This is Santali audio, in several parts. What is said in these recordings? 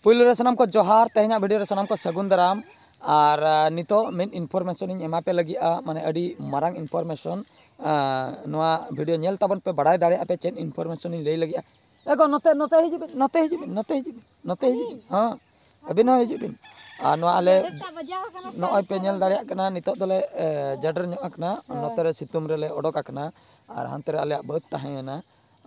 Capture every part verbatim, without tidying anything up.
ᱯᱩᱭᱞᱩ ᱨᱮ ᱥᱟᱱᱟᱢ ᱠᱚ ᱡᱚᱦᱟᱨ, ᱛᱮᱦᱮᱧᱟᱜ video ᱨᱮ ᱥᱟᱱᱟᱢ ᱠᱚ ᱥᱟᱹᱜᱩᱱ ᱫᱟᱨᱟᱢ᱾ ᱟᱨ ᱱᱤᱛᱚᱜ ᱢᱤᱫ information ᱤᱧ ᱮᱢᱟ ᱯᱮ ᱞᱟᱹᱜᱤᱫᱼᱟ, ᱢᱟᱱᱮ ᱟᱹᱰᱤ ᱢᱟᱨᱟᱝ information᱾ ᱱᱚᱣᱟ video ᱧᱮᱞ ᱛᱟᱵᱚᱱ ᱯᱮ, ᱵᱟᱲᱟᱭ ᱫᱟᱲᱮᱭᱟᱜᱼᱟ ᱯᱮ ᱪᱮᱫ information ᱤᱧ ᱞᱟᱹᱭ ᱞᱟᱹᱜᱤᱫᱼᱟ᱾ ᱮ ᱜᱚ, ᱱᱚᱛᱮ ᱱᱚᱛᱮ ᱦᱤᱡᱩᱜ ᱵᱤᱱ, ᱱᱚᱛᱮ ᱦᱤᱡᱩᱜ ᱵᱤᱱ, ᱱᱚᱛᱮ ᱦᱤᱡᱩᱜ ᱵᱤᱱ, ᱱᱚᱛᱮ ᱦᱤᱡᱩᱜ ᱵᱤᱱ᱾ ᱦᱚᱸ, ᱟᱹᱵᱤᱱ ᱦᱚᱸ ᱦᱤᱡᱩᱜ ᱵᱤᱱ᱾ ᱟᱨ ᱱᱚᱣᱟ ᱟᱞᱮ ᱱᱚᱜᱼᱚᱭ ᱯᱮ ᱧᱮᱞ ᱫᱟᱲᱮᱭᱟᱜ ᱠᱟᱱᱟ, ᱱᱤᱛᱚᱜ ᱫᱚᱞᱮ ᱡᱟᱰᱮᱨ ᱧᱚᱜ ᱟᱠᱟᱱᱟ᱾ ᱱᱚᱛᱮ ᱨᱮ ᱥᱤᱛᱩᱝ ᱨᱮᱞᱮ ᱚᱰᱚᱠ ᱟᱠᱟᱱᱟ᱾ ᱟᱨ ᱦᱟᱱᱛᱮ ᱨᱮ ᱟᱞᱮᱭᱟᱜ ᱵᱟᱹᱫᱽ ᱛᱟᱦᱮᱸᱭᱮᱱᱟ᱾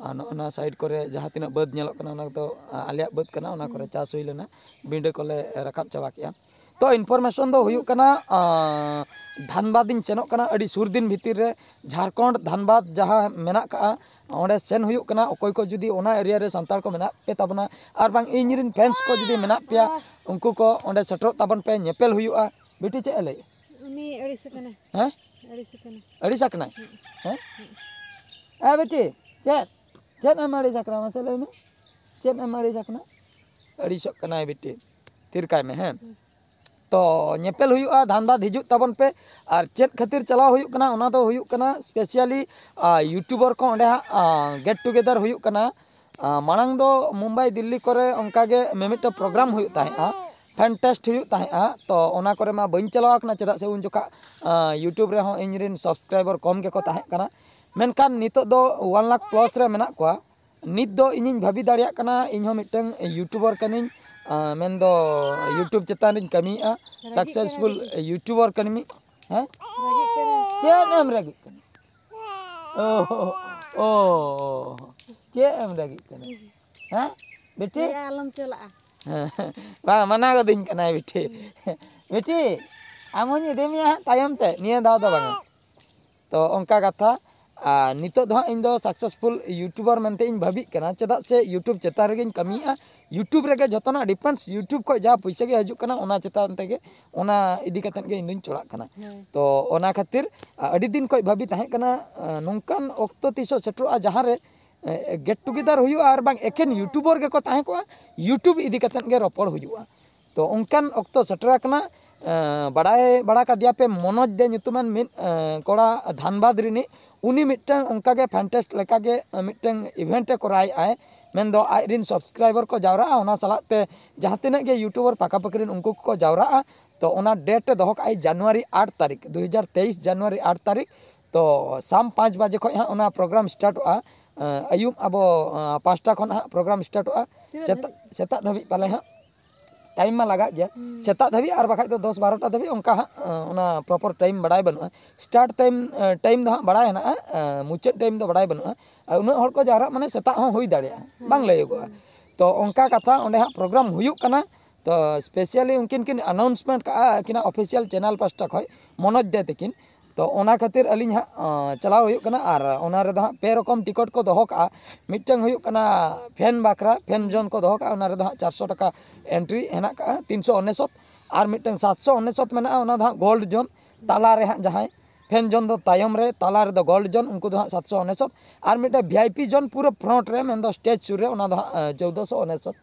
ᱟᱨ ᱱᱚᱜᱼᱚ ᱱᱚᱣᱟ side ᱠᱚᱨᱮ ᱡᱟᱦᱟᱸ ᱛᱤᱱᱟᱹᱜ ᱵᱟᱹᱫᱽ ᱧᱮᱞᱚᱜ ᱠᱟᱱᱟ, ᱚᱱᱟ ᱠᱚᱫᱚ ᱟᱞᱮᱭᱟᱜ ᱵᱟᱹᱫᱽ ᱠᱟᱱᱟ᱾ ᱚᱱᱟ ᱠᱚᱨᱮ ᱪᱟᱥ ᱦᱩᱭ ᱞᱮᱱᱟ, ᱵᱤᱸᱰᱟᱹ ᱠᱚᱞᱮ ᱨᱟᱠᱟᱵ ᱪᱟᱵᱟ ᱠᱮᱜᱼᱟ᱾ ᱛᱚ information ᱫᱚ ᱦᱩᱭᱩᱜ ᱠᱟᱱᱟ, ᱫᱷᱟᱱᱵᱟᱫᱽ ᱤᱧ ᱥᱮᱱᱚᱜ ᱠᱟᱱᱟ᱾ ᱟᱹᱰᱤ ᱥᱩᱨ ᱫᱤᱱ ᱵᱷᱤᱛᱤᱨ ᱨᱮ ᱡᱷᱟᱲᱠᱷᱚᱸᱰ ᱫᱷᱟᱱᱵᱟᱫᱽ ᱡᱟᱦᱟᱸ ᱢᱮᱱᱟᱜ ᱠᱟᱜᱼᱟ, ᱚᱸᱰᱮ ᱥᱮᱱ ᱦᱩᱭᱩᱜ ᱠᱟᱱᱟ᱾ ᱚᱠᱚᱭ ᱠᱚ ᱡᱩᱫᱤ ᱚᱱᱟ area ᱨᱮ ᱥᱟᱱᱛᱟᱲ ᱠᱚ ᱢᱮᱱᱟᱜ ᱯᱮ ᱛᱟᱵᱚᱱᱟ, ᱟᱨ ᱵᱟᱝ ᱤᱧ ᱨᱮᱱ fans ᱠᱚ ᱡᱩᱫᱤ ᱢᱮᱱᱟᱜ ᱯᱮᱭᱟ, ᱩᱱᱠᱩ ᱠᱚ ᱚᱸᱰᱮ ᱥᱮᱴᱮᱨᱚᱜ ᱛᱟᱵᱚᱱ ᱯᱮ, ᱧᱮᱯᱮᱞ ᱦᱩᱭᱩᱜᱼᱟ᱾ ᱵᱤᱴᱤ ᱪᱮᱫ ᱮ ᱞᱟᱹᱭᱮᱫᱼᱟ? ᱩᱱᱤ ᱟᱹᱲᱤᱥ ᱟᱠᱟᱱᱟᱭ᱾ ᱦᱮᱸ? ᱟᱹᱲᱤᱥ ᱟᱠᱟᱱᱟᱭ᱾ ᱟᱹᱲᱤᱥ ᱟᱠᱟᱱᱟᱭ? ᱦᱮᱸ? ᱮ ᱵᱤᱴᱤ, ᱪᱮᱫ? ᱪᱮᱫ ᱮᱢ ᱟᱹᱲᱤᱥ ᱟᱠᱟᱱᱟ? ᱢᱟᱥᱮ ᱞᱟᱹᱭ ᱢᱮ᱾ ᱪᱮᱫ ᱮᱢ ᱟᱹᱲᱤᱥ ᱟᱠᱟᱱᱟ? ᱟᱹᱲᱤᱥᱚᱜ ᱠᱟᱱᱟᱭ ᱵᱤᱴᱤ᱾ ᱛᱷᱤᱨ ᱠᱟᱭ ᱢᱮ, ᱦᱮᱸ? ᱛᱚ ᱧᱮᱯᱮᱞ ᱦᱩᱭᱩᱜᱼᱟ, ᱫᱷᱟᱱᱵᱟᱫᱽ ᱦᱤᱡᱩᱜ ᱛᱟᱵᱚᱱ ᱯᱮ᱾ ᱟᱨ ᱪᱮᱫ ᱠᱷᱟᱹᱛᱤᱨ ᱪᱟᱞᱟᱣ ᱦᱩᱭᱩᱜ ᱠᱟᱱᱟ, ᱚᱱᱟ ᱫᱚ ᱦᱩᱭᱩᱜ ᱠᱟᱱᱟ specially, ᱟ, YouTuber ᱠᱚ ᱚᱸᱰᱮ ᱦᱟᱸᱜ, ᱟ, get together ᱦᱩᱭᱩᱜ ᱠᱟᱱᱟ᱾ ᱟ, ᱢᱟᱲᱟᱝ ᱫᱚ ᱢᱩᱢᱵᱟᱭ, ᱫᱤᱞᱞᱤ ᱠᱚᱨᱮ ᱚᱱᱠᱟ ᱜᱮ ᱢᱤᱢᱤᱫᱴᱟᱝ program ᱦᱩᱭᱩᱜ ᱛᱟᱦᱮᱸᱜᱼᱟ, fan fest ᱦᱩᱭᱩᱜ ᱛᱟᱦᱮᱸᱜᱼᱟ᱾ ᱛᱚ ᱚᱱᱟ ᱠᱚᱨᱮ ᱢᱟ ᱵᱟᱹᱧ ᱪᱟᱞᱟᱣ ᱟᱠᱟᱱᱟ, ᱪᱮᱫᱟᱜ ᱥᱮ ᱩᱱ ᱡᱚᱠᱷᱟᱜ, ᱟ, YouTube ᱨᱮᱦᱚᱸ ᱤᱧ ᱨᱮᱱ subscriber ᱠᱚᱢ ᱜᱮᱠᱚ ᱛᱟᱦᱮᱸ ᱠᱟᱱᱟ᱾ ᱢᱮᱱᱠᱷᱟᱱ ᱱᱤᱛᱚᱜ ᱫᱚ one lakh plus ᱨᱮ ᱢᱮᱱᱟᱜ ᱠᱚᱣᱟ᱾ ᱱᱤᱛ ᱫᱚ ᱤᱧᱤᱧ ᱵᱷᱟᱹᱵᱤ ᱫᱟᱲᱮᱭᱟᱜ ᱠᱟᱱᱟ, ᱤᱧ ᱦᱚᱸ ᱢᱤᱫᱴᱟᱝ YouTuber ᱠᱟᱹᱱᱟᱹᱧ, ᱟ, ᱢᱮᱱᱫᱚ YouTube ᱪᱮᱛᱟᱱ ᱨᱤᱧ ᱠᱟᱹᱢᱤᱭᱮᱫᱼᱟ, successful YouTuber ᱠᱟᱹᱱᱟᱹᱧ᱾ ᱦᱮᱸ? ᱪᱮᱫ ᱮᱢ ᱨᱟᱹᱜᱤᱜ ᱠᱟᱱᱟ? ᱳ, ᱳ, ᱪᱮᱫ ᱮᱢ ᱨᱟᱹᱜᱤᱜ ᱠᱟᱱᱟ? ᱦᱮᱸ? ᱵᱤᱴᱤ? ᱟᱞᱚᱢ ᱪᱟᱞᱟᱜᱼᱟ᱾ ᱦᱮᱸ, ᱵᱟᱝ, ᱢᱟᱱᱟ ᱜᱚᱫᱤᱧ ᱠᱟᱱᱟᱭ ᱵᱤᱴᱤ᱾ ᱵᱤᱴᱤ, ᱟᱢ ᱦᱚᱸᱧ ᱤᱫᱤ ᱢᱮᱭᱟ ᱦᱟᱸᱜ ᱛᱟᱭᱚᱢ ᱛᱮ, ᱱᱤᱭᱟᱹ ᱫᱷᱟᱣ ᱫᱚ ᱵᱟᱝᱟ᱾ ᱛᱚ ᱚᱱᱠᱟ ᱠᱟᱛᱷᱟ᱾ ᱟᱨ ᱱᱤᱛᱚᱜ ᱫᱚ ᱦᱟᱸᱜ ᱤᱧ ᱫᱚ successful YouTuber ᱢᱮᱱᱛᱮ ᱤᱧ ᱵᱷᱟᱹᱵᱤᱜ ᱠᱟᱱᱟ, ᱪᱮᱫᱟᱜ ᱥᱮ YouTube ᱪᱮᱛᱟᱱ ᱨᱮᱜᱮᱧ ᱠᱟᱹᱢᱤᱭᱮᱫᱼᱟ᱾ YouTube ᱨᱮᱜᱮ ᱡᱷᱚᱛᱚᱱᱟᱜ depends, YouTube ᱠᱷᱚᱱ ᱡᱟᱦᱟᱸ ᱯᱩᱭᱥᱟᱹ ᱜᱮ ᱦᱤᱡᱩᱜ ᱠᱟᱱᱟ, ᱚᱱᱟ ᱪᱮᱛᱟᱱ ᱛᱮᱜᱮ, ᱚᱱᱟ ᱤᱫᱤ ᱠᱟᱛᱮᱫ ᱜᱮ ᱤᱧ ᱫᱩᱧ ᱪᱟᱞᱟᱜ ᱠᱟᱱᱟ᱾ ᱦᱮᱸ᱾ ᱛᱚ ᱚᱱᱟ ᱠᱷᱟᱹᱛᱤᱨ, ᱟ, ᱟᱹᱰᱤ ᱫᱤᱱ ᱠᱷᱚᱱ ᱵᱷᱟᱹᱵᱤ ᱛᱟᱦᱮᱸ ᱠᱟᱱᱟ, ᱟ, ᱱᱚᱝᱠᱟᱱ ᱚᱠᱛᱚ ᱛᱤᱥᱚᱜ ᱥᱮᱴᱮᱨᱚᱜᱼᱟ, ᱡᱟᱦᱟᱸ ᱨᱮ, ᱮ, get together ᱦᱩᱭᱩᱜᱼᱟ, ᱟᱨ ᱵᱟᱝ ᱮᱠᱮᱱ YouTuber ᱜᱮᱠᱚ ᱛᱟᱦᱮᱸ ᱠᱚᱜᱼᱟ, YouTube ᱤᱫᱤ ᱠᱟᱛᱮᱫ ᱜᱮ ᱨᱚᱯᱚᱲ ᱦᱩᱭᱩᱜᱼᱟ᱾ ᱛᱚ ᱚᱱᱠᱟᱱ ᱚᱠᱛᱚ ᱥᱮᱴᱮᱨ ᱟᱠᱟᱱᱟ᱾ ᱮᱸ, ᱵᱟᱲᱟᱭ ᱵᱟᱲᱟ ᱠᱟᱫᱮᱭᱟ ᱯᱮ, ᱢᱚᱱᱳᱡᱽ ᱫᱮ ᱧᱩᱛᱩᱢᱟᱱ ᱢᱤᱫ, ᱮᱸ, ᱠᱚᱲᱟ ᱫᱷᱟᱱᱵᱟᱫᱽ ᱨᱤᱱᱤᱡ, ᱩᱱᱤ ᱢᱤᱫᱴᱟᱝ ᱚᱱᱠᱟᱜᱮ fan fest ᱞᱮᱠᱟᱜᱮ, ᱮᱸ, ᱢᱤᱫᱴᱟᱝ event ᱮ ᱠᱚᱨᱟᱣᱮᱫᱼᱟᱭ᱾ ᱢᱮᱱᱫᱚ ᱟᱡ ᱨᱮᱱ ᱥᱟᱵᱥᱠᱨᱟᱭᱵᱟᱨ ᱠᱚ ᱡᱟᱣᱨᱟᱜᱼᱟ, ᱚᱱᱟ ᱥᱟᱞᱟᱜ ᱛᱮ ᱡᱟᱦᱟᱸ ᱛᱤᱱᱟᱹᱜ ᱜᱮ ᱤᱭᱩᱴᱩᱵᱟᱨ ᱯᱟᱠᱟ ᱯᱟᱠᱤ ᱨᱮᱱ ᱩᱱᱠᱩ ᱠᱚᱠᱚ ᱡᱟᱣᱨᱟᱜᱼᱟ᱾ ᱛᱚ ᱚᱱᱟ ᱰᱮᱴ ᱮ ᱫᱚᱦᱚ ᱠᱟᱜᱼᱟᱭ ᱡᱟᱱᱩᱣᱟᱨᱤ ᱟᱴ ᱛᱟᱹᱨᱤᱠᱷ, ᱫᱩ ᱦᱟᱡᱟᱨ ᱛᱮᱭᱤᱥ ᱡᱟᱱᱩᱣᱟᱨᱤ ᱟᱴ ᱛᱟᱹᱨᱤᱠᱷ᱾ ᱛᱚ ᱥᱟᱢ ᱯᱟᱸᱪ ᱵᱟᱡᱮ ᱠᱷᱚᱱ ᱦᱟᱸᱜ ᱚᱱᱟ ᱯᱨᱳᱜᱨᱟᱢ ᱥᱴᱟᱨᱴᱚᱜᱼᱟ᱾ ᱟᱹᱭᱩᱵ ᱟᱵᱚ ᱯᱟᱸᱪᱴᱟ ᱠᱷᱚᱱ ᱦᱟᱸᱜ ᱯᱨᱳᱜᱨᱟᱢ ᱥᱴᱟᱨᱴᱚᱜᱼᱟ᱾ ᱥᱮᱛᱟᱜ ᱥᱮᱛᱟᱜ ᱫᱷᱟᱹᱵᱤᱡ ᱯᱟᱞᱮ ᱦᱟᱸᱜ ᱴᱟᱭᱤᱢ ᱢᱟ ᱞᱟᱜᱟᱜ ᱜᱮᱭᱟ᱾ ᱥᱮᱛᱟᱜ ᱫᱷᱟᱹᱵᱤᱡ ᱟᱨ ᱵᱟᱠᱷᱟᱡ ᱫᱚ ᱫᱚᱥ ᱵᱟᱨᱚᱴᱟ ᱫᱷᱟᱹᱵᱤᱡ ᱚᱱᱠᱟ ᱦᱟᱸᱜ ᱚᱱᱟ ᱯᱨᱚᱯᱚᱨ ᱴᱟᱭᱤᱢ ᱵᱟᱲᱟᱭ ᱵᱟᱹᱱᱩᱜᱼᱟ᱾ ᱥᱴᱟᱨᱴ ᱴᱟᱭᱤᱢ ᱴᱟᱭᱤᱢ ᱫᱚ ᱦᱟᱸᱜ ᱵᱟᱲᱟᱭ ᱦᱮᱱᱟᱜᱼᱟ, ᱢᱩᱪᱟᱹᱫ ᱴᱟᱭᱤᱢ ᱫᱚ ᱵᱟᱲᱟᱭ ᱵᱟᱹᱱᱩᱜᱼᱟ᱾ ᱟᱨ ᱩᱱᱟᱹᱜ ᱦᱚᱲ ᱠᱚ ᱡᱟᱣᱨᱟᱜ ᱢᱟᱱᱮ ᱥᱮᱛᱟᱜ ᱦᱚᱸ ᱦᱩᱭ ᱫᱟᱲᱮᱭᱟᱜᱼᱟ, ᱵᱟᱝ ᱞᱟᱹᱭᱚᱜᱚᱜᱼᱟ᱾ ᱛᱚ ᱚᱱᱠᱟ ᱠᱟᱛᱷᱟ ᱚᱸᱰᱮ ᱦᱟᱸᱜ ᱯᱨᱳᱜᱨᱟᱢ ᱦᱩᱭᱩᱜ ᱠᱟᱱᱟ᱾ ᱛᱚ ᱥᱯᱮᱥᱟᱞᱤ ᱩᱱᱠᱤᱱ ᱠᱤᱱ ᱟᱱᱟᱣᱩᱱᱥᱢᱮᱱᱴ ᱠᱟᱜᱼᱟ ᱟᱹᱠᱤᱱᱟᱜ ᱚᱯᱷᱤᱥᱤᱭᱟᱞ ᱪᱮᱱᱮᱞ ᱯᱟᱥᱴᱟ ᱠᱷᱚᱱ, ᱢᱚᱱᱳᱡᱽ ᱫᱮ ᱛᱟᱹᱠᱤᱱ᱾ ᱛᱚ ᱚᱱᱟ ᱠᱷᱟᱹᱛᱤᱨ ᱟᱹᱞᱤᱧ ᱦᱟᱸᱜ ᱪᱟᱞᱟᱣ ᱦᱩᱭᱩᱜ ᱠᱟᱱᱟ᱾ ᱟᱨ ᱚᱱᱟ ᱨᱮᱫᱚ ᱦᱟᱸᱜ ᱯᱮ ᱨᱚᱠᱚᱢ ᱴᱤᱠᱤᱴ ᱠᱚ ᱫᱚᱦᱚ ᱠᱟᱜᱼᱟ᱾ ᱢᱤᱫᱴᱟᱝ ᱦᱩᱭᱩᱜ ᱠᱟᱱᱟ ᱯᱷᱮᱱ ᱵᱟᱠᱷᱨᱟ, ᱯᱷᱮᱱ ᱡᱚᱱ ᱠᱚ ᱫᱚᱦᱚ ᱠᱟᱜᱼᱟ, ᱚᱱᱟ ᱨᱮᱫᱚ ᱦᱟᱸᱜ ᱪᱟᱨᱥᱚ ᱴᱟᱠᱟ ᱮᱱᱴᱨᱤ ᱦᱮᱱᱟᱜ ᱠᱟᱜᱼᱟ, ᱛᱤᱱᱥᱚ ᱚᱱᱮᱥᱚᱛ᱾ ᱟᱨ ᱢᱤᱫᱴᱟᱝ ᱥᱟᱛᱥᱚ ᱚᱱᱮᱥᱚᱛ ᱢᱮᱱᱟᱜᱼᱟ, ᱚᱱᱟ ᱫᱚ ᱦᱟᱸᱜ ᱜᱳᱞᱰ ᱡᱳᱱ, ᱛᱟᱞᱟ ᱨᱮ ᱦᱟᱸᱜ ᱡᱟᱦᱟᱸᱭ ᱯᱷᱮᱱ ᱡᱚᱱ ᱫᱚ ᱛᱟᱭᱚᱢ ᱨᱮ, ᱛᱟᱞᱟ ᱨᱮᱫᱚ ᱜᱳᱞᱰ ᱡᱳᱱ, ᱩᱱᱠᱩ ᱫᱚ ᱦᱟᱸᱜ ᱥᱟᱛᱥᱚ ᱚᱱᱮᱥᱚᱛ᱾ ᱟᱨ ᱢᱤᱫᱴᱟᱝ ᱵᱷᱤ ᱟᱭ ᱯᱤ ᱡᱳᱱ ᱯᱩᱨᱟᱹ ᱯᱷᱨᱚᱱᱴ ᱨᱮ, ᱢᱮᱱᱫᱚ ᱥᱴᱮᱡᱽ ᱥᱩᱨ ᱨᱮ, ᱚᱱᱟ ᱫᱚ ᱦᱟᱸᱜ ᱪᱳᱫᱽᱫᱚᱥᱚ ᱚᱱᱮᱥᱚᱛ,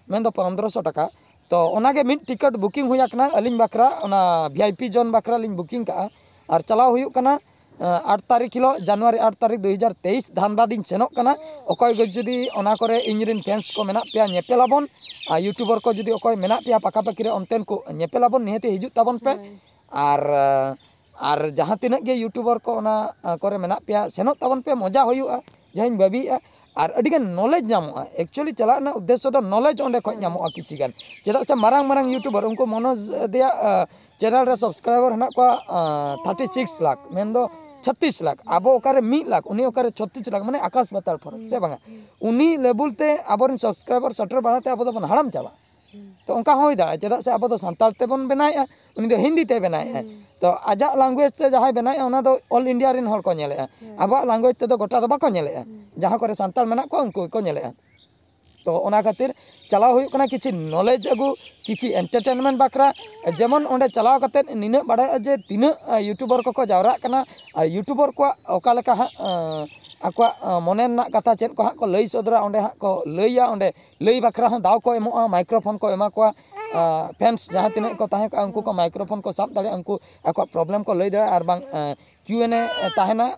ᱢᱮᱱᱫᱚ ᱯᱚᱱᱫᱽᱨᱚᱥᱚ ᱴᱟᱠᱟ᱾ ᱛᱚ ᱚᱱᱟᱜᱮ ᱢᱤᱫ ᱴᱤᱠᱤᱴ ᱵᱩᱠᱤᱝ ᱦᱩᱭ ᱟᱠᱟᱱᱟ ᱟᱹᱞᱤᱧ ᱵᱟᱠᱷᱨᱟ, ᱚᱱᱟ ᱵᱷᱤ ᱟᱭ ᱯᱤ ᱡᱳᱱ ᱵᱟᱠᱷᱨᱟ ᱞᱤᱧ ᱵᱩᱠᱤᱝ ᱠᱟᱜᱼᱟ᱾ ᱟᱨ ᱪᱟᱞᱟᱣ ᱦᱩᱭᱩᱜ ᱠᱟᱱᱟ ᱟᱴ ᱛᱟᱹᱨᱤᱠᱷ ᱦᱤᱞᱳᱜ, ᱡᱟᱱᱩᱣᱟᱨᱤ ᱟᱴ ᱛᱟᱹᱨᱤᱠᱷ ᱫᱩ ᱦᱟᱡᱟᱨ ᱛᱮᱭᱤᱥ, ᱫᱷᱟᱱᱵᱟᱫᱽ ᱤᱧ ᱥᱮᱱᱚᱜ ᱠᱟᱱᱟ᱾ ᱚᱠᱚᱭ ᱠᱚ ᱡᱩᱫᱤ ᱚᱱᱟ ᱠᱚᱨᱮ ᱤᱧ ᱨᱮᱱ ᱯᱷᱮᱱᱥ ᱠᱚ ᱢᱮᱱᱟᱜ ᱯᱮᱭᱟ, ᱧᱮᱯᱮᱞ ᱟᱵᱚᱱ᱾ ᱟᱨ ᱤᱭᱩᱴᱩᱵᱟᱨ ᱠᱚ ᱡᱩᱫᱤ ᱚᱠᱚᱭ ᱢᱮᱱᱟᱜ ᱯᱮᱭᱟ ᱯᱟᱠᱟᱯᱟᱠᱤ ᱨᱮ, ᱚᱱᱛᱮᱱ ᱠᱚ ᱧᱮᱯᱮᱞ ᱟᱵᱚᱱ, ᱱᱤᱦᱟᱹᱛᱤ ᱦᱤᱡᱩᱜ ᱛᱟᱵᱚᱱ ᱯᱮ᱾ ᱟᱨ ᱟᱨ ᱡᱟᱦᱟᱸ ᱛᱤᱱᱟᱹᱜ ᱜᱮ ᱤᱭᱩᱴᱩᱵᱟᱨ ᱠᱚ ᱚᱱᱟ ᱠᱚᱨᱮ ᱢᱮᱱᱟᱜ ᱯᱮᱭᱟ, ᱥᱮᱱᱚᱜ ᱛᱟᱵᱚᱱ ᱯᱮ, ᱢᱚᱡᱟ ᱦᱩᱭᱩᱜᱼᱟ, ᱡᱟᱦᱟᱸᱧ ᱵᱷᱟᱹᱵᱤᱭᱮᱫᱼᱟ᱾ ᱟᱨ ᱟᱹᱰᱤᱜᱟᱱ ᱱᱚᱞᱮᱡᱽ ᱧᱟᱢᱚᱜᱼᱟ᱾ ᱮᱠᱪᱩᱭᱮᱞᱤ ᱪᱟᱞᱟᱜ ᱨᱮᱱᱟᱜ ᱩᱫᱽᱫᱮᱥᱥᱚ ᱫᱚ ᱱᱚᱞᱮᱡᱽ ᱚᱸᱰᱮ ᱠᱷᱚᱱ ᱧᱟᱢᱚᱜᱼᱟ ᱠᱤᱪᱷᱤ ᱜᱟᱱ᱾ ᱪᱮᱫᱟᱜ ᱥᱮ ᱢᱟᱨᱟᱝ ᱢᱟᱨᱟᱝ ᱤᱭᱩᱴᱩᱵᱟᱨ, ᱩᱱᱠᱩ ᱢᱚᱱᱳᱡᱽ ᱫᱮᱭᱟᱜ ᱪᱮᱱᱮᱞ ᱨᱮ ᱥᱟᱵᱥᱠᱨᱟᱭᱵᱟᱨ ᱦᱮᱱᱟᱜ ᱠᱚᱣᱟ ᱛᱷᱟᱨᱴᱤ ᱥᱤᱠᱥ ᱞᱟᱠᱷ, ᱢᱮᱱᱫᱚ ᱪᱷᱚᱛᱤᱥ ᱞᱟᱠᱷ᱾ ᱟᱵᱚ ᱚᱠᱟᱨᱮ ᱢᱤᱫ ᱞᱟᱠᱷ, ᱩᱱᱤ ᱚᱠᱟᱨᱮ ᱪᱷᱚᱛᱤᱥ ᱞᱟᱠᱷ, ᱢᱟᱱᱮ ᱟᱠᱟᱥ ᱯᱟᱛᱟᱞ ᱯᱷᱚᱨᱚᱠ, ᱥᱮ ᱵᱟᱝᱟ? ᱩᱱᱤ ᱞᱮᱵᱩᱞ ᱛᱮ ᱟᱵᱚᱨᱮᱱ ᱥᱟᱵᱥᱠᱨᱟᱭᱵᱟᱨ ᱥᱮᱴᱮᱨ ᱵᱟᱲᱟᱛᱮ ᱟᱵᱚ ᱫᱚᱵᱚᱱ ᱦᱟᱲᱟᱢ ᱪᱟᱵᱟᱜᱼᱟ᱾ ᱛᱚ ᱚᱱᱠᱟ ᱦᱚᱸ ᱦᱩᱭ ᱫᱟᱲᱮᱭᱟᱜᱼᱟ, ᱪᱮᱫᱟᱜ ᱥᱮ ᱟᱵᱚ ᱫᱚ ᱥᱟᱱᱛᱟᱲ ᱛᱮᱵᱚᱱ ᱵᱮᱱᱟᱣᱮᱫᱼᱟ, ᱩᱱᱤ ᱫᱚ ᱦᱤᱱᱫᱤ ᱛᱮ ᱵᱮᱱᱟᱣᱮᱫᱼᱟ᱾ ᱛᱚ ᱟᱡᱟᱜ ᱞᱟᱝᱜᱩᱭᱮᱡᱽ ᱛᱮ ᱡᱟᱦᱟᱸᱭ ᱵᱮᱱᱟᱣᱮᱫᱼᱟ, ᱚᱱᱟ ᱫᱚ ᱚᱞ ᱤᱱᱰᱤᱭᱟ ᱨᱮᱱ ᱦᱚᱲ ᱠᱚ ᱧᱮᱞᱮᱫᱼᱟ᱾ ᱟᱵᱚᱣᱟᱜ ᱞᱟᱝᱜᱩᱭᱮᱡᱽ ᱛᱮᱫᱚ ᱜᱚᱴᱟ ᱫᱚ ᱵᱟᱠᱚ ᱧᱮᱞᱮᱫᱼᱟ᱾ ᱡᱟᱦᱟᱸ ᱠᱚᱨᱮ ᱥᱟᱱᱛᱟᱲ ᱢᱮᱱᱟᱜ ᱠᱚᱣᱟ, ᱩᱱᱠᱩ ᱜᱮᱠᱚ ᱧᱮᱞᱮᱫᱼᱟ᱾ ᱛᱚ ᱚᱱᱟ ᱠᱷᱟᱹᱛᱤᱨ ᱪᱟᱞᱟᱣ ᱦᱩᱭᱩᱜ ᱠᱟᱱᱟ ᱠᱤᱪᱷᱤ ᱱᱚᱞᱮᱡᱽ ᱟᱹᱜᱩ, ᱠᱤᱪᱷᱤ ᱮᱱᱴᱟᱨᱴᱮᱱᱢᱮᱱᱴ ᱵᱟᱠᱷᱨᱟ᱾ ᱡᱮᱢᱚᱱ ᱚᱸᱰᱮ ᱪᱟᱞᱟᱣ ᱠᱟᱛᱮᱫ ᱱᱤᱱᱟᱹᱜ ᱵᱟᱲᱟᱭᱚᱜᱼᱟ ᱡᱮ ᱛᱤᱱᱟᱹᱜ ᱤᱭᱩᱴᱩᱵᱟᱨ ᱠᱚᱠᱚ ᱡᱟᱣᱨᱟᱜ ᱠᱟᱱᱟ, ᱟᱨ ᱤᱭᱩᱴᱩᱵᱟᱨ ᱠᱚᱣᱟᱜ ᱚᱠᱟ ᱞᱮᱠᱟ ᱦᱟᱸᱜ ᱟᱠᱚᱣᱟᱜ ᱢᱚᱱᱮ ᱨᱮᱱᱟᱜ ᱠᱟᱛᱷᱟ ᱪᱮᱫ ᱠᱚ ᱦᱟᱸᱜ ᱠᱚ ᱞᱟᱹᱭ ᱥᱚᱫᱚᱨᱟ, ᱚᱸᱰᱮ ᱦᱟᱸᱜ ᱠᱚ ᱞᱟᱹᱭᱟ, ᱚᱸᱰᱮ ᱞᱟᱹᱭ ᱵᱟᱠᱷᱨᱟ ᱦᱚᱸ ᱫᱟᱣ ᱠᱚ ᱮᱢᱚᱜᱼᱟ, ᱢᱟᱭᱠᱨᱳᱯᱷᱳᱱ ᱠᱚ ᱮᱢᱟ ᱠᱚᱣᱟ᱾ ᱯᱷᱮᱱᱥ ᱡᱟᱦᱟᱸ ᱛᱤᱱᱟᱹᱜ ᱠᱚ ᱛᱟᱦᱮᱸ ᱠᱚᱜᱼᱟ, ᱩᱱᱠᱩ ᱠᱚ ᱢᱟᱭᱠᱨᱳᱯᱷᱳᱱ ᱠᱚ ᱥᱟᱵ ᱫᱟᱲᱮᱭᱟᱜᱼᱟ, ᱩᱱᱠᱩ ᱟᱠᱚᱣᱟᱜ ᱯᱨᱚᱵᱞᱮᱢ ᱠᱚ ᱞᱟᱹᱭ ᱫᱟᱲᱮᱭᱟᱜᱼᱟ᱾ ᱟᱨ ᱵᱟᱝ ᱠᱤᱭᱩ ᱮᱱ ᱮ ᱛᱟᱦᱮᱱᱟ,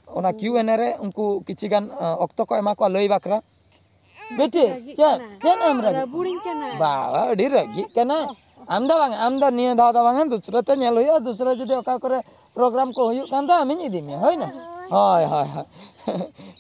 ᱚᱱᱟ ᱠᱤᱭᱩ ᱮᱱ ᱮ ᱨᱮ ᱩᱱᱠᱩ ᱠᱤᱪᱷᱤ ᱜᱟᱱ ᱚᱠᱛᱚ ᱠᱚ ᱮᱢᱟ ᱠᱚᱣᱟ ᱞᱟᱹᱭ ᱵᱟᱠᱷᱨᱟ᱾ ᱵᱤᱴᱤ, ᱪᱮᱫ ᱪᱮᱫ ᱮᱢ ᱨᱟᱹᱜᱤ? ᱨᱟᱹᱵᱩᱲᱤᱧ ᱠᱟᱱᱟ᱾ ᱵᱟᱵᱟ, ᱟᱹᱰᱤ ᱨᱟᱹᱜᱤᱜ ᱠᱟᱱᱟ᱾ ᱟᱢ ᱫᱚ ᱵᱟᱝ, ᱟᱢ ᱫᱚ ᱱᱤᱭᱟᱹ ᱫᱷᱟᱣ ᱫᱚ ᱵᱟᱝ, ᱫᱩᱥᱨᱟᱹ ᱛᱮ ᱧᱮᱞ ᱦᱩᱭᱩᱜᱼᱟ᱾ ᱫᱩᱥᱨᱟᱹ ᱡᱩᱫᱤ ᱚᱠᱟ ᱠᱚᱨᱮ ᱯᱨᱳᱜᱨᱟᱢ ᱠᱚ ᱦᱩᱭᱩᱜ ᱠᱟᱱ ᱫᱚ, ᱟᱢᱤᱧ ᱤᱫᱤ ᱢᱮᱭᱟ, ᱦᱳᱭ ᱱᱟ? ᱦᱳᱭ, ᱦᱳᱭ, ᱦᱳᱭ᱾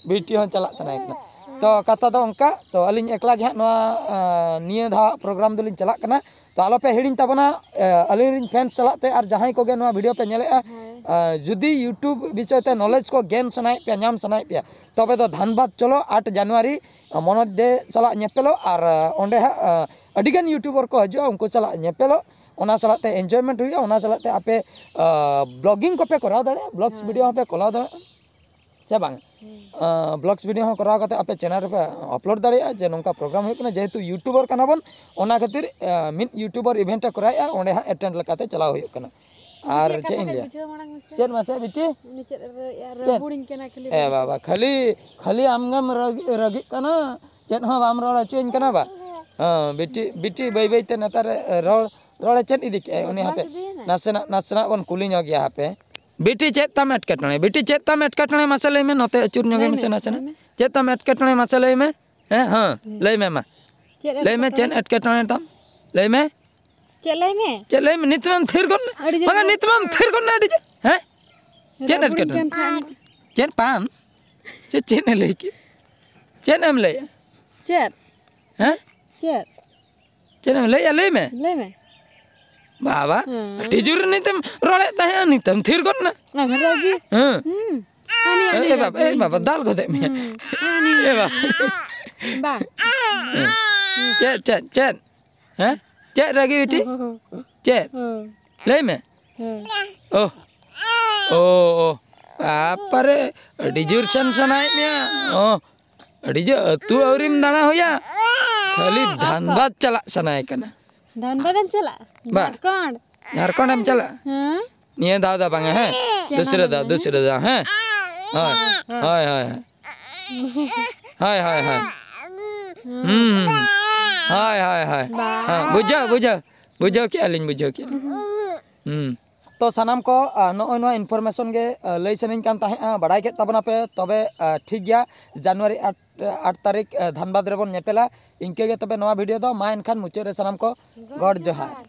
ᱵᱤᱴᱤ ᱦᱚᱸ ᱪᱟᱞᱟᱜ ᱥᱟᱱᱟᱭᱮ ᱠᱟᱱᱟ᱾ ᱛᱚ ᱠᱟᱛᱷᱟ ᱫᱚ ᱚᱱᱠᱟ, ᱛᱚ ᱟᱹᱞᱤᱧ ᱮᱠᱞᱟ ᱜᱮ ᱦᱟᱸᱜ ᱱᱚᱣᱟ, ᱟᱸ, ᱱᱤᱭᱟᱹ ᱫᱷᱟᱣ ᱯᱨᱳᱜᱨᱟᱢ ᱫᱚᱞᱤᱧ ᱪᱟᱞᱟᱜ ᱠᱟᱱᱟ᱾ ᱛᱚ ᱟᱞᱚᱯᱮ ᱦᱤᱲᱤᱧ ᱛᱟᱵᱚᱱᱟ, ᱮ, ᱟᱹᱞᱤᱧ ᱨᱮᱱ ᱯᱷᱮᱱᱥ ᱥᱟᱞᱟᱜ ᱛᱮ ᱟᱨ ᱡᱟᱦᱟᱸᱭ ᱠᱚᱜᱮ ᱱᱚᱣᱟ ᱵᱷᱤᱰᱤᱭᱳ ᱯᱮ ᱧᱮᱞᱮᱫᱼᱟ, ᱦᱮᱸ᱾ ᱮ, ᱡᱩᱫᱤ YouTube ᱵᱤᱥᱚᱭ ᱛᱮ ᱱᱚᱞᱮᱡᱽ ᱠᱚ ᱜᱮᱱ ᱥᱟᱱᱟᱭᱮᱫ ᱯᱮᱭᱟ, ᱧᱟᱢ ᱥᱟᱱᱟᱭᱮᱫ ᱯᱮᱭᱟ, ᱛᱚᱵᱮ ᱫᱚ ᱫᱷᱟᱱᱵᱟᱫᱽ ᱪᱚᱞᱚ, ᱟᱴ ᱡᱟᱱᱩᱣᱟᱨᱤ, ᱮ, ᱢᱚᱱᱳᱡᱽ ᱫᱮ ᱥᱟᱞᱟᱜ ᱧᱮᱯᱮᱞᱚᱜ ᱟᱨ, ᱮ, ᱚᱸᱰᱮ ᱦᱟᱸᱜ, ᱮ, ᱟᱹᱰᱤᱜᱟᱱ ᱭᱩᱴᱩᱵᱟᱨ ᱠᱚ ᱦᱤᱡᱩᱜᱼᱟ, ᱩᱱᱠᱩ ᱥᱟᱞᱟᱜ ᱧᱮᱯᱮᱞᱚᱜ, ᱚᱱᱟ ᱥᱟᱞᱟᱜ ᱛᱮ ᱮᱱᱡᱚᱭᱢᱮᱱᱴ ᱦᱩᱭᱩᱜᱼᱟ, ᱚᱱᱟ ᱥᱟᱞᱟᱜ ᱛᱮ ᱟᱯᱮ, ᱮ, ᱵᱞᱚᱜᱤᱝ ᱠᱚᱯᱮ ᱠᱚᱨᱟᱣ ᱫᱟᱲᱮᱭᱟᱜᱼᱟ, ᱵᱞᱚᱜᱥ ᱦᱮᱸ᱾ ᱵᱷᱤᱰᱤᱭᱳ ᱦᱚᱸᱯᱮ ᱠᱚᱨᱟᱣ ᱫᱟᱲᱮᱭᱟᱜᱼᱟ᱾ ᱥᱮ ᱵᱟᱝ? ᱦᱩᱸ᱾ ᱟᱸ, ᱵᱞᱚᱜᱥ ᱵᱷᱤᱰᱤᱭᱳ ᱦᱚᱸ ᱠᱚᱨᱟᱣ ᱠᱟᱛᱮ ᱟᱯᱮ ᱪᱮᱱᱮᱞ ᱨᱮᱯᱮ ᱟᱯᱞᱳᱰ ᱫᱟᱲᱮᱭᱟᱜᱼᱟ ᱡᱮ ᱱᱚᱝᱠᱟ ᱯᱨᱳᱜᱨᱟᱢ ᱦᱩᱭᱩᱜ ᱠᱟᱱᱟ, ᱡᱮᱦᱮᱛᱩ ᱭᱩᱴᱩᱵᱟᱨ ᱠᱟᱱᱟ ᱵᱚᱱ, ᱚᱱᱟ ᱠᱷᱟᱹᱛᱤᱨ, ᱟᱸ, ᱢᱤᱫ ᱭᱩᱴᱩᱵᱟᱨ ᱤᱵᱷᱮᱱᱴ ᱮ ᱠᱚᱨᱟᱣᱮᱫᱼᱟ, ᱚᱸᱰᱮ ᱦᱟᱸᱜ ᱮᱴᱮᱱᱰ ᱞᱮᱠᱟᱛᱮ ᱪᱟᱞᱟᱣ ᱦᱩᱭᱩᱜ ᱠᱟᱱᱟ᱾ ᱟᱨ ᱪᱮᱫ ᱤᱧ ᱞᱟᱹᱭᱟ? ᱵᱩᱡᱷᱟᱹᱣ ᱢᱟᱲᱟᱝ ᱢᱮᱥᱮ᱾ ᱪᱮᱫ ᱢᱟᱥᱮ ᱵᱤᱴᱤ? ᱩᱱᱤ ᱪᱮᱫ ᱮ ᱨᱟᱹ-, ᱪᱮᱫ? ᱨᱟᱹᱵᱩᱲᱤᱧ ᱠᱟᱱᱟ ᱠᱷᱟᱹᱞᱤ ᱮ ᱨᱟᱹᱵᱩᱲᱤᱧ ᱵᱟᱵᱟ, ᱠᱷᱟᱹᱞᱤ, ᱠᱷᱟᱹᱞᱤ ᱟᱢᱜᱮᱢ ᱨᱟᱹᱜᱤ-, ᱨᱟᱹᱜᱤᱜ ᱠᱟᱱᱟ, ᱪᱮᱫ ᱦᱚᱸ ᱵᱟᱢ ᱨᱚᱲ ᱦᱚᱪᱚᱧ ᱠᱟᱱᱟ ᱵᱟ? ᱦᱮᱸ, ᱵᱤᱴᱤ, ᱵᱤᱴᱤ ᱵᱟᱹᱭ ᱵᱟᱹᱭ ᱛᱮ ᱱᱮᱛᱟᱨ ᱨᱚᱲ, ᱨᱚᱲᱮ ᱪᱮᱫ ᱤᱫᱤ ᱠᱮᱜᱼᱟᱭ ᱩᱱᱤ, ᱵᱚᱫᱢᱟᱥ ᱦᱟᱯᱮ, ᱤᱫᱤᱭᱮᱱᱟᱭ᱾ ᱱᱟᱥᱮᱱᱟᱜ, ᱱᱟᱥᱮᱱᱟᱜ ᱵᱚᱱ ᱠᱩᱞᱤ ᱧᱚᱜ ᱜᱮᱭᱟ ᱦᱟᱯᱮ᱾ ᱵᱤᱴᱤ, ᱪᱮᱫ ᱛᱟᱢ ᱮᱴᱠᱮᱴᱚᱬᱮ? ᱵᱤᱴᱤ, ᱪᱮᱫ ᱛᱟᱢ ᱮᱴᱠᱮᱴᱚᱬᱮ? ᱢᱟᱥᱮ ᱞᱟᱹᱭ ᱢᱮ, ᱱᱚᱛᱮ ᱟᱹᱪᱩᱨ ᱧᱚᱜ ᱞᱟᱹᱭ ᱢᱮ ᱢᱮ, ᱥᱮ ᱱᱟᱥᱮᱱᱟᱜ᱾ ᱞᱟᱹᱭ ᱢᱮ᱾ ᱪᱮᱫ ᱛᱟᱢ ᱮᱴᱠᱮᱴᱚᱬᱮ? ᱢᱟᱥᱮ ᱞᱟᱹᱭ ᱢᱮ᱾ ᱦᱮᱸ, ᱦᱮᱸ, ᱦᱮᱸ᱾ ᱞᱟᱹᱭ ᱢᱮ ᱢᱟ᱾ ᱪᱮᱫ ᱞᱟᱹᱭ ᱢᱮ, ᱮᱴᱠᱮᱴᱚᱬᱮ? ᱪᱮᱫ ᱮᱴᱠᱮᱴᱚᱬᱮ ᱛᱟᱢ? ᱞᱟᱹᱭ ᱢᱮ᱾ ᱪᱮᱫ ᱞᱟᱹᱭ ᱢᱮ? ᱪᱮᱫ ᱞᱟᱹᱭ ᱢᱮ? ᱱᱤᱛ ᱢᱟᱢ ᱛᱷᱤᱨ ᱜᱚᱫ ᱱᱟ᱾ ᱟᱹᱰᱤ ᱡᱳᱨ ᱵᱟᱝᱟ, ᱨᱚᱲ᱾ ᱱᱤᱛ ᱢᱟᱢ ᱛᱷᱤᱨ ᱜᱚᱫ ᱱᱟ ᱟᱹᱰᱤ ᱡᱳᱨ᱾ ᱦᱮᱸ? ᱪᱮᱫ ᱨᱟᱹᱯᱩᱫᱤᱧ ᱮᱴᱠᱮᱴᱚᱬᱮ? ᱠᱟᱱ ᱛᱟᱦᱮᱸᱫ᱾ ᱪᱮᱫ ᱯᱟᱱ? ᱪᱮᱫ, ᱪᱮᱫ ᱮ ᱞᱟᱹᱭ ᱠᱮᱫ? ᱪᱮᱫ ᱮᱢ ᱞᱟᱹᱭᱟ? ᱪᱮᱫ? ᱦᱮᱸ? ᱪᱮᱫ? ᱪᱮᱫ ᱮᱢ ᱞᱟᱹᱭᱮᱜᱼᱟ? ᱞᱟᱹᱭ ᱢᱮ᱾ ᱞᱟᱹᱭ ᱢᱮ᱾ ᱵᱟᱵᱟ, ᱦᱮᱸ᱾ ᱟᱹᱰᱤ ᱡᱳᱨ ᱱᱤᱛᱮᱢ ᱨᱚᱲᱮᱫ ᱛᱟᱦᱮᱸᱜᱼᱟ, ᱱᱤᱛᱮᱢ ᱛᱷᱤᱨ ᱜᱚᱫ ᱱᱟ᱾ ᱟᱨ ᱨᱟᱹᱜᱤ᱾ ᱦᱮᱸ᱾ ᱦᱩᱸ᱾ ᱦᱟᱹᱱᱤ ᱮ, ᱟᱹᱰᱤ ᱮ ᱵᱟᱵᱟ, ᱨᱟᱹᱜᱤ᱾ ᱮ ᱵᱟᱵᱟ, ᱫᱟᱞ ᱜᱚᱫᱮᱜ ᱢᱮᱭᱟ᱾ ᱦᱩᱸ᱾ ᱦᱟᱹᱱᱤ᱾ ᱮ ᱵᱟᱵᱟ᱾ ᱵᱟᱝ᱾ ᱦᱮᱸ᱾ ᱪᱮᱫ, ᱪᱮᱫ, ᱪᱮᱫ? ᱦᱮᱸ? ᱪᱮᱫ ᱨᱟᱹᱜᱤ ᱵᱤᱴᱤ? ᱪᱮᱫ? ᱦᱮᱸ᱾ ᱞᱟᱹᱭ ᱢᱮ᱾ ᱦᱮᱸ᱾ ᱳ᱾ ᱳ, ᱳ᱾ ᱵᱟᱯᱟᱨᱮ, ᱟᱹᱰᱤ ᱡᱳᱨ ᱥᱮᱱ ᱥᱟᱱᱟᱭᱮᱫ ᱢᱮᱭᱟ᱾ ᱳ᱾ ᱟᱹᱰᱤ ᱡᱳᱨ ᱟᱹᱛᱩ ᱟᱹᱣᱨᱤᱢ ᱫᱟᱬᱟ ᱦᱩᱭᱟ, ᱠᱷᱟᱹᱞᱤ ᱚᱠᱟ? ᱫᱷᱟᱱᱵᱟᱫᱽ ᱪᱟᱞᱟᱜ ᱥᱟᱱᱟᱭᱮ ᱠᱟᱱᱟ᱾ ᱫᱷᱟᱱᱵᱟᱫᱽ ᱮᱢ ᱪᱟᱞᱟᱜᱼᱟ? ᱵᱟ᱾ ᱡᱷᱟᱲᱠᱷᱚᱸᱰ? ᱡᱷᱟᱲᱠᱷᱚᱸᱰ ᱮᱢ ᱪᱟᱞᱟᱜᱼᱟ? ᱦᱮᱸ᱾ ᱱᱤᱭᱟᱹ ᱫᱷᱟᱣ ᱫᱚ ᱵᱟᱝᱟ, ᱦᱮᱸ? ᱪᱮᱫ ᱫᱩᱥᱨᱟᱹ ᱦᱚᱸ ᱫᱷᱟᱣ, ᱵᱟᱝᱟ, ᱦᱮᱸ? ᱫᱩᱥᱨᱟᱹ ᱫᱷᱟᱣ, ᱦᱮᱸ? ᱦᱳᱭ, ᱦᱳᱭ᱾ ᱦᱳᱭ, ᱦᱳᱭ, ᱦᱳᱭ᱾ ᱦᱳᱭ, ᱦᱳᱭ, ᱦᱳᱭ᱾ ᱦᱩᱸ, ᱦᱩᱸ᱾ ᱦᱳᱭ, ᱦᱳᱭ, ᱦᱳᱭ᱾ ᱵᱟ᱾ ᱦᱮᱸ, ᱵᱩᱡᱷᱟᱹᱣ, ᱵᱩᱡᱷᱟᱹᱣ᱾ ᱵᱩᱡᱷᱟᱹᱣ ᱠᱮᱜᱼᱟ ᱞᱤᱧ, ᱵᱩᱡᱷᱟᱹᱣ ᱠᱮᱜᱼᱟ ᱞᱤᱧ᱾ ᱦᱩᱸ᱾ ᱛᱚ ᱥᱟᱱᱟᱢ ᱠᱚ, ᱟ, ᱱᱚᱜᱼᱚᱭ ᱱᱚᱣᱟ information ᱜᱮ, ᱟ, ᱞᱟᱹᱭ ᱥᱟᱱᱟᱧ ᱠᱟᱱ ᱛᱟᱦᱮᱸᱜᱼᱟ, ᱵᱟᱲᱟᱭ ᱠᱮᱫ ᱛᱟᱵᱚᱱᱟᱯᱮ᱾ ᱛᱚᱵᱮ, ᱟ, ᱴᱷᱤᱠ ᱜᱮᱭᱟ, ᱡᱟᱱᱩᱣᱟᱨᱤ ᱟᱴ, ᱟᱴ ᱛᱟᱹᱨᱤᱠᱷ, ᱟ, ᱫᱷᱟᱱᱵᱟᱫᱽ ᱨᱮᱵᱚᱱ ᱧᱮᱯᱮᱞᱟ᱾ ᱤᱱᱠᱟᱹ ᱜᱮ ᱛᱚᱵᱮ ᱱᱚᱣᱟ video ᱫᱚ ᱢᱟ ᱮᱱᱠᱷᱟᱱ ᱢᱩᱪᱟᱹᱫ ᱨᱮ ᱥᱟᱱᱟᱢ ᱠᱚ ᱜᱚᱰ ᱡᱚᱦᱟᱨ᱾